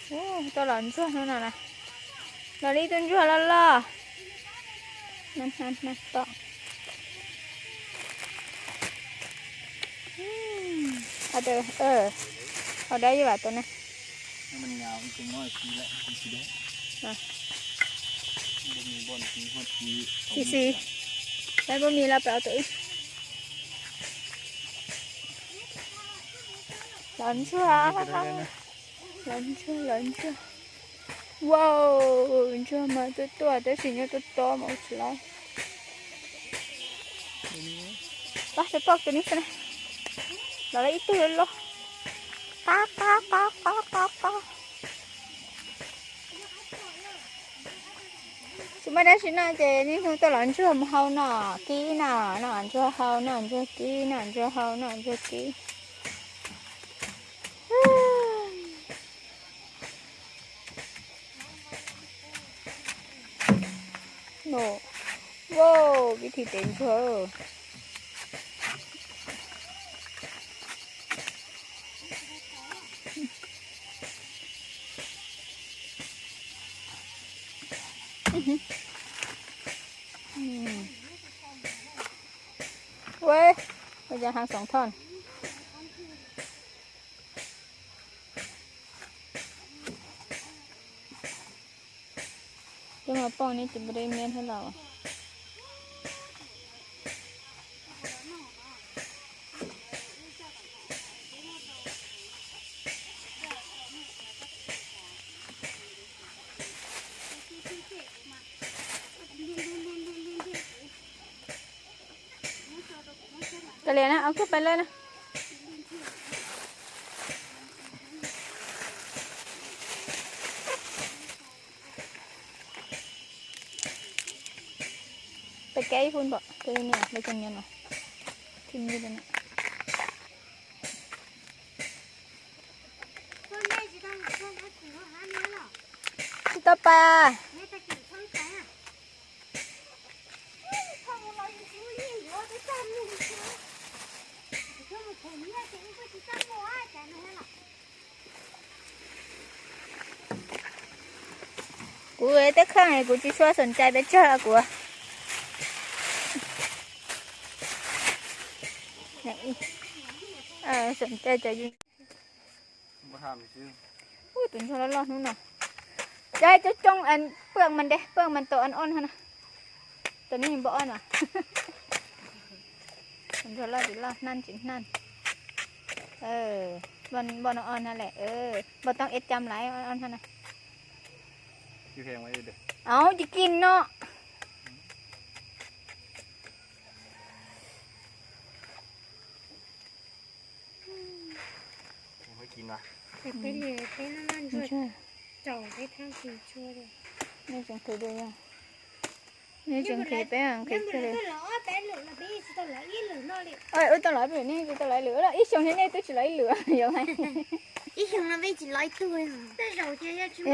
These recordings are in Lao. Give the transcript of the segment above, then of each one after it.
ໂອ້ ໂຕຫຼອນຊົ່ວນັ້ນນະ ລອລີໂຕຊົ່ວລອລອ ນັ້ນໆໆ ຕອກ ອືມ ເອົາເດີ ເອີ ເອົາໄດ້ຢູ່ຫວາໂຕນັ້ນ ໃຫ້ມັນຍາວອີກຈັກໜ້ອຍ ປີລະ ປີຊິໄດ້ ອ່ະ ບໍ່ມີບ່ອນຕີ ຮອດປີ ສີ່ສີ່ ໄດ້ບໍ່ມີລະ ໄປເອົາໂຕອື່ນ ຫຼອນຊົ່ວ ຫຼອນຊົ່ວ ຫຼອນຊົ່ວ ວ້າວ ລອນຊົ່ວມາຕົວໆ ແຕ່ສີຍອດໂຕໆ ມາອຸດສະລາຍ ໄປ ໄປປອກໂຕນີ້ຊະນະ ລາວໄດ້ອີກໂຕລະ ປາກ ປາກ ປາກ ປາກ ປາກ ປາກ. ສະບາຍດີພີ່ນ້ອງເຈົ້າ ນີ້ຄືຕະຫຼອນຊົ່ວເຮົາເນາະ ກີ້ເນາະ ຫຼອນຊົ່ວເຮົາ ຫຼອນຊົ່ວກີ້ ຫຼອນຊົ່ວເຮົາ ຫຼອນຊົ່ວກີ້ ໂນ ໂວ້ ວິທີເຕັນເທີ. ເວີຍ ມັນຈະຫັກສອງທ່ອນ. ຈັ່ງວ່າປ່ອງນີ້ຈະບໍ່ໄດ້ແມ່ນໃຫ້ລາວ. ກະເລນະ ເອົາຂຶ້ນໄປເລີຍນະ ໄປແກ້ຢູ່ພຸ້ນເບາະ ໄປນີ້ ໄປຈັງຫຍັງຫວະ ຖິ້ມຢູ່ນັ້ນນະ. ຊິຕໍ່ໄປອະ. ກູເອີຍ ແຕ່ເຄື່ອງນີ້ ກູຊິຊວນສົນໃຈໄປເຈີອະ ກູ ເອີ ສົນໃຈຈະຢູ່. ບໍ່ຖາມຊື່. ໂອ້ ຕົວນີ້ລອດໆ ນັ້ນນະ. ຈອຍ ເຈົ້າຈົ່ງອັນເປືອກມັນເດ້ ເປືອກມັນໂຕອ່ອນໆ ຫັ້ນນະ. ໂຕນີ້ຍັງບໍ່ອ່ອນຫວາ? ມັນລອດໆ ນັ້ນຈິ ນັ້ນ. ເອີ ບ່ອນ ບ່ອນອ່ອນຫັ້ນແຫຼະ. ເອີ ບໍ່ຕ້ອງເອັດຈຳຫຼາຍ ອ່ອນໆ ຫັ້ນນະ. ຊິແພງໄວ້ເດີ. ເອົາ ຈະກິນເນາະ. ບໍ່ໃຫ້ກິນຫວາ? ແຕ່ເປັນເລີຍ ເປັນນັ້ນ ມັນຊ່ວຍ ຊ່ວຍ ຈ່ອງໄປທາງທີ່ຊົ່ວເດີ. ນີ້ຈັ່ງຄືເດີ ນີ້ຈັ່ງຄືເປັນຫຍັງຄືເລີຍ. ເອີຍ ໂອ້ຍ ຕະຫຼອດແບບນີ້ ຕະຫຼອດເຫຼືອ ອີ່ຊ່ວງນີ້ ນີ້ ຕຸຊິຫຼອຍເຫຼືອ ຢາກໃຫ້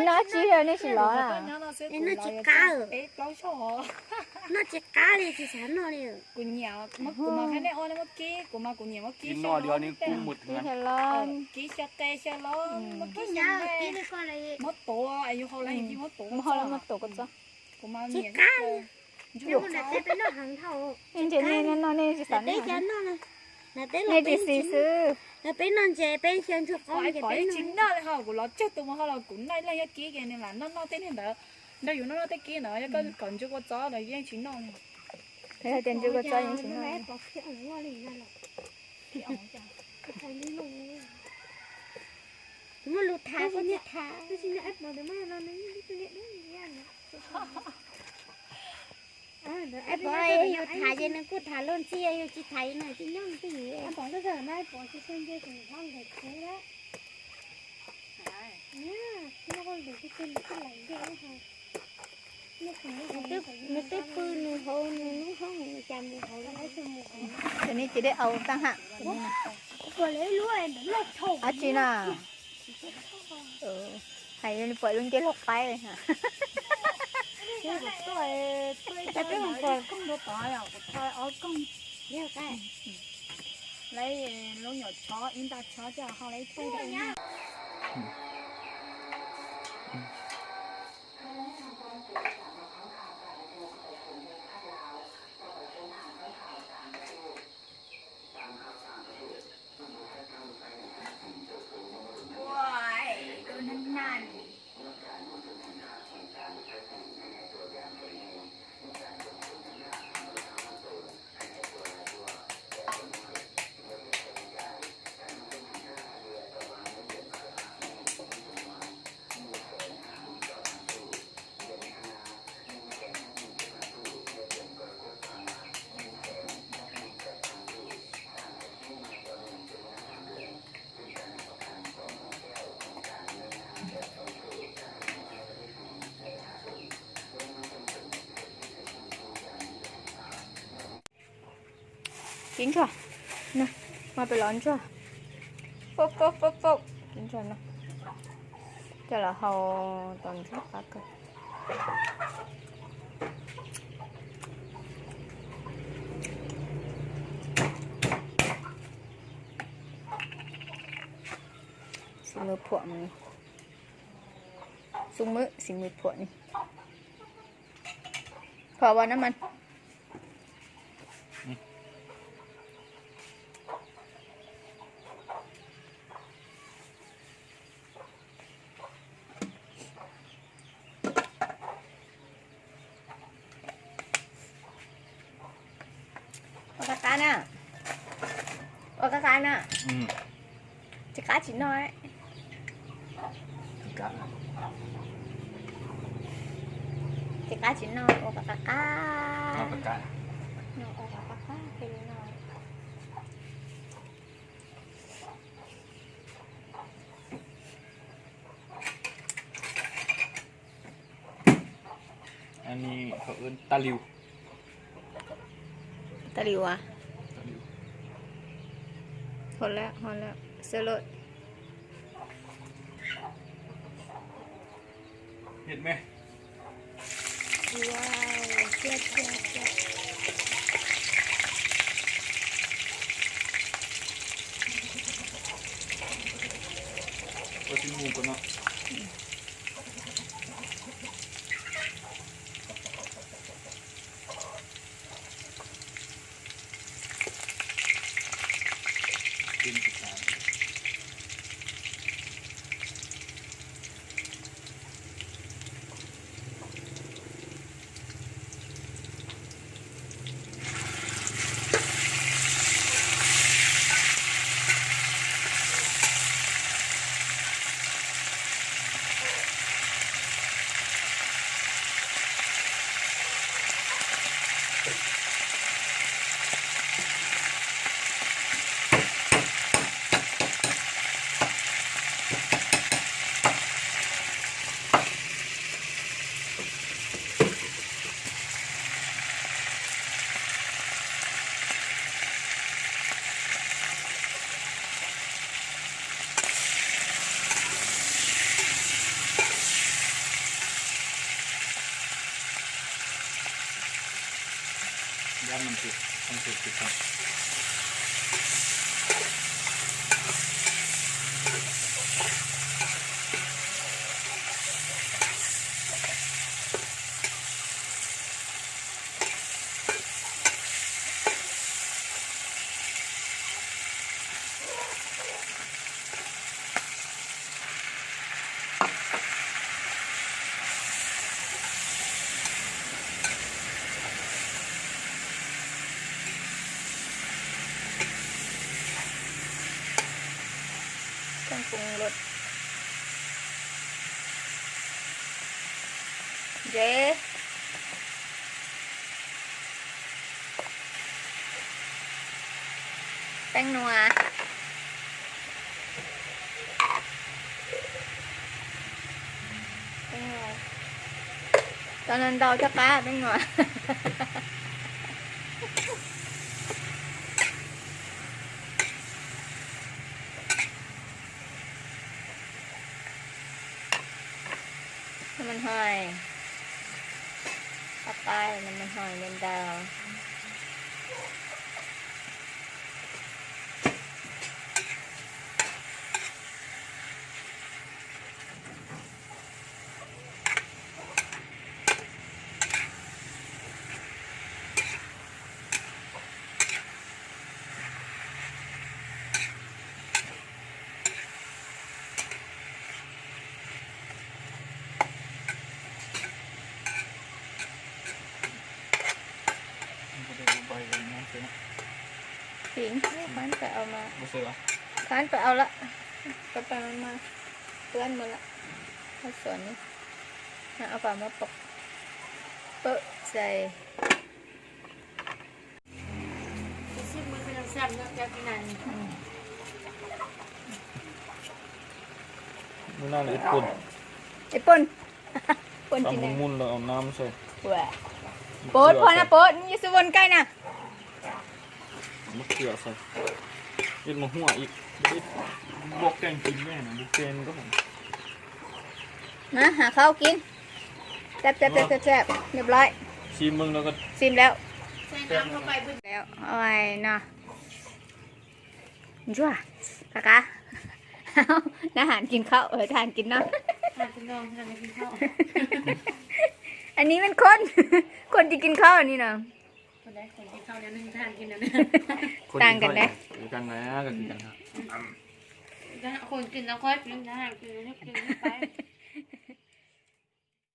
ເນາະ ຈີເຮົານີ້ຊິຫຼອຍອະ ເນາະ ຈີກາ ເອີ ເນາະ ຈີກາເລີຍ ຊິສານເນາະເລີຍ. ກູຫຍຽວ ມາ ກູມາແຄ່ແນ່ອອນເມື່ອກີ້ ກູມາ ກູຫຍຽວເມື່ອກີ້ ກິນໜໍ່ດຽວນີ້ກຸ້ມໝົດເຮືອນ ເອີ ກີ້ເຊຍແກເຊຍລອນ ເມື່ອກີ້ເຊຍແກ ໝົດໂຕ ອາຍຸເຮົາແລ້ວ ອືມ ກິນໝົດໂຕ ເຮົາລະໝົດໂຕກໍຈ້ະ ກູມາ ຈີກາ ເປັນໜໍ່ຫາງເຖົ້າ ນີ້ຈະນີ້ແນ່ນອນ ນີ້ຊິສານ ນີ້ຈະນີ້ນອນ ນີ້ຈະຊິຊື້ ແລ້ວເປັນນອນເຈ ເປັນເຊຍນທຸກຄົນ ເປັນນອນ ເຮົາ ກູລອເຈັບຕົວມາເຮົາລະ ກູໄດ້ແລ້ວ ຍາກີ້ແກນີ້ລະ ນອນໆ ເຕັ້ນເຫັນເດີ. ເດີຢູ່ນອກໆ ແຕ່ກີ້ນະ ແລ້ວກໍກ່ອນຈຸກວ່າຈ້ອ ແລ້ວແຍ່ງຊິນອກນີ້ ເອີ ແຕ່ຈຸກວ່າຈ້ ແຍ່ງຊິນອກນີ້ ມັນຫຼຸດທາ ມັນຫຼຸດທາ ເອີ ເອີ ເອີ ເອີ ຢູ່ທາເຢັນນັ້ນ ກູທາໂລນຊິ ຢູ່ຈິໄທໜ້ອຍ ຈິຍ່ອງຕິເອ ອັນຂອງເທື່ອນາຍປອຊິເຊີນເຈ ເຖິງຫ້ອງເດັກເຊລະ ໂຕນີ້ຈະໄດ້ເອົາຕ່າງຫາກ ຕົວເລັກ ອາຈີນາ ເອີ ໃຫ້ປ່ອຍລຸງເຈລັອກໄປເລີຍຫະ ແລ້ວກໍ ໄລ່ລົງຫຍໍ້ຊໍ ອິນຕາຊໍ ເຈົ້າເຮົາໄລ່ໄປໄດ້. ກິນຊະນະ ມາໄປຮ້ອນຊະ ຟົກໆໆໆ ກິນຊະນະ. ແຕ່ລະເຮົາຕອນທີ່ພັກກະຊິມືພວກນີ້ ຊຸມມື້ຊິມືພວກນີ້ ພໍບໍ່ນ້ຳມັນ? ໂອກາການະ ໂອກາການະ ອືມ ຊິກາຊິນ້ອຍ ກະ ຊິກາຊິນ້ອຍ ໂອກາກາ ໂອກາກາ ໂອກາກາ ເປັນນ້ອຍ. ອັນນີ້ເຂົາເອີ້ນຕາລິວ ຕາລິວຫວາ? ຕາລິວ ຮອດແລ້ວ ຮອດແລ້ວ ເຊີໂລດ ເຫັນໄໝ? ວ້າວ ແຊບໆໆ ເອົາຊີ້ນໝູກ່ອນເນາະ. ຢ້ານມັນຕິດ ຕ້ອງຖືກຕິດກ່ອນ. ເຄື່ອງປຸງລົດ ເຢ້. ແປ້ງນົວ ແປ້ງນົວ ຕອນນັ້ນເດົາຈັກກະແປ້ງນົວ. ນ້ຳມັນຫອຍ ປາກກາຍ ນ້ຳມັນຫອຍ ແມ່ນດາວ. ຜິງ ຄານໄປເອົາມາ ບໍ່ເຊື່ອ ຄານໄປເອົາລະ ໄປໆ ມາໆ ເປື້ອນໝົດລະ ເຮົາສວນນີ້ ເອົາຝາມາປົກ ເປິະໃສ່. ຊິບມື້ກໍຍັງແຊບເນາະ ເຈົ້າກິນອັນນີ້ ອືມ ມື້ໜ້າເຮັດປົ່ນ ເຮັດປົ່ນ ປົ່ນກິນ ຕຳໝາກຫຸ່ງແລ້ວເອົານ້ຳໃສ່ ໂປດ ພໍນະໂປດ ຢ່າສູ່ວົນໃກ້ນະ. ມະເຂືອໃສ່ ເຮັດມະຮົ່ວອີກ ເຮັດບວກແກງກິນແມ່ນະ ບວກແກງກໍ ມາຫາເຂົ້າກິນ ແຊບໆໆໆ ຮຽບຮ້ອຍ ຊີມເບິ່ງແລ້ວກໍ ຊີມແລ້ວ ໃສ່ນ້ຳເຂົ້າໄປເບິດແລ້ວ ໂອ້ຍເນາະ ຈົວ ກະກະ ເອົາ ທະຫານກິນເຂົ້າ ເອີ ທະຫານກິນນ້ຳ ທະຫານກິນນ້ຳ ທະຫານກິນເຂົ້າ ອັນນີ້ແມ່ນຄົນ ຄົນທີ່ກິນເຂົ້າອັນນີ້ນະ ຄົນໃດ ຄົນກິນເຂົ້າແນວໜຶ່ງ ທະຫານກິນແນວໜຶ່ງ ຄົນກິນເຂົ້າ ຕ່າງກັນເດ້ ຄືກັນນະ ກໍຄືກັນ ອືມ ທະຫານ ຄົນກິນແນວຄ່ອຍກິນ ທະຫານກິນແນວນີ້ ກິນນີ້ໄປ